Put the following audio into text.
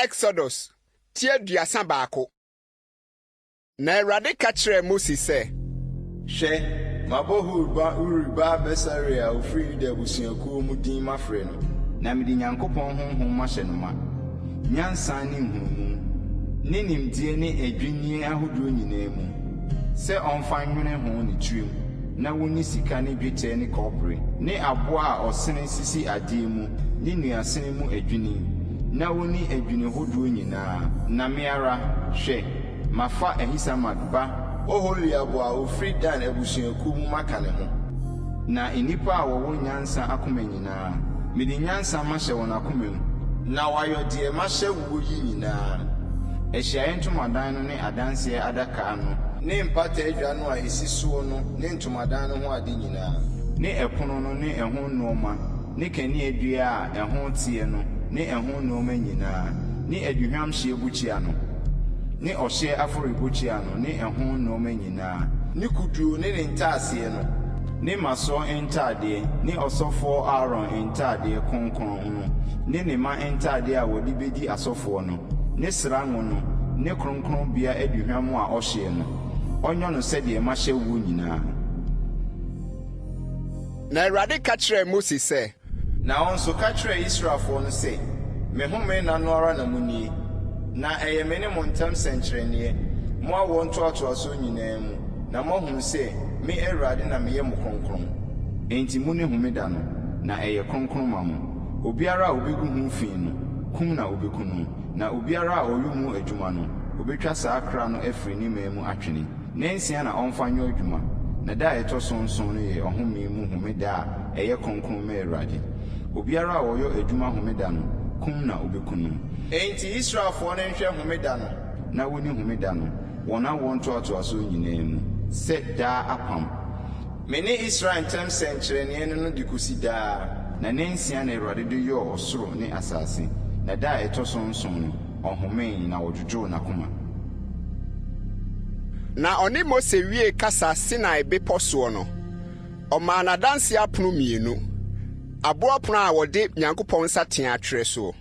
Exodus ti 31. Na Awurade ka kyerɛɛ Mose sɛ. Hwɛ, mabɔ Hur ba Uri ba Besaleel a ɔfiri Yuda abusuakuo mu din mafrɛ no. Na mede Nyankopɔn honhom mahyɛ no ma, nyansa ne nhunumu, ne nimdeɛ ne adwinnie ahodoɔ nyinaa mu, sɛ ɔmfa nnwene ho ne tirim na wɔnyi sika ne dwetɛ ne kɔbere ne aboɔ a ɔsene sisi adeɛ mu ne nnuasene mu adwini, na wɔnni adwini hodoɔ nyinaa. Na me ara, hwɛ, mafa Ahisamak ba. Oholiab a ɔfiri Dan abusuakuo mu maka ne ho. Na nnipa a wɔwɔ nyansa akoma nyinaa, mede nyansa mahyɛ wɔn akoma mu. Na wɔayɔ deɛ mahyɛ woɔ yi nyinaa. Ahyiaeɛ ntomadan no ne adanseɛ adaka no. Ne mpata adwa no a ɛsi soɔ no ne ntomadan no ho ade nyinaa. Ne ɛpono no ne ɛho nnoɔma ne kaneadua a ɛho teɛ no ne ɛho nnoɔma nyinaa, ne aduhwam hyeɛbukyia no, ne ɔhyeɛ afɔrebukyia no ne ɛho nnoɔma nyinaa. Ne kuduo ne ne ntaaseɛ no. Ne mmasoɔ ntadeɛ, ne ɔsɔfoɔ Aaron ntadeɛ kronkron no, ne ne mma ntadeɛ a wɔde bɛdi asɔfoɔ no, ne sra ngo no, ne kronkronbea aduhwam a ɔhyeɛ no, ɔnyɔ no sɛdeɛ mahyɛ woɔ nyinaa. Na Awurade ka kyerɛɛ Mose sɛ. Na wo nso, ka kyerɛ Israelfoɔ no sɛ, 'Me home nna no ara na monnie, na ɛyɛ me ne mo ntam nsɛnkyerɛnneɛ, mo awoɔ ntoatoasoɔ nyinaa mu, na moahunu sɛ me Awurade na meyɛ mo kronkron. Enti monni homeda no, na ɛyɛ kronkron ma mo. Obiara a ɔbɛgu ho fi no, kum na wɔbɛku no, na obiara a ɔyɔ mu adwuma no, wɔbɛtwa saa kra no afiri ne man mu atwene. Nnansia na ɔmfa nyɔ adwuma, na da a ɛtɔ so nson no yɛ ɔhome mu homeda a ɛyɛ kronkron ma Awurade. Obiara a ɔyɔ adwuma homeda no, kum na wɔbɛku no. Enti Israelfoɔ no nhwɛ homeda no. Na wɔnni homeda no, wɔn awoɔ ntoatoasoɔ nyinaa mu, sɛ daa apam. Me ne Israel ntam sɛnkyerɛnneɛ ne no de kɔsi daa. Na nnansia na Awurade de yɔɔ ɔsoro ne asase, na da a ɛtɔ so nson no, ɔhomee na ɔdwodwoo n'akoma. Na ɔne Mose wiee kasa Sinai Bepɔ soɔ no, ɔmaa no adanseɛ apono mmienu, aboɔ apono a wɔde Nyankopɔn nsateaa atwerɛ soɔ.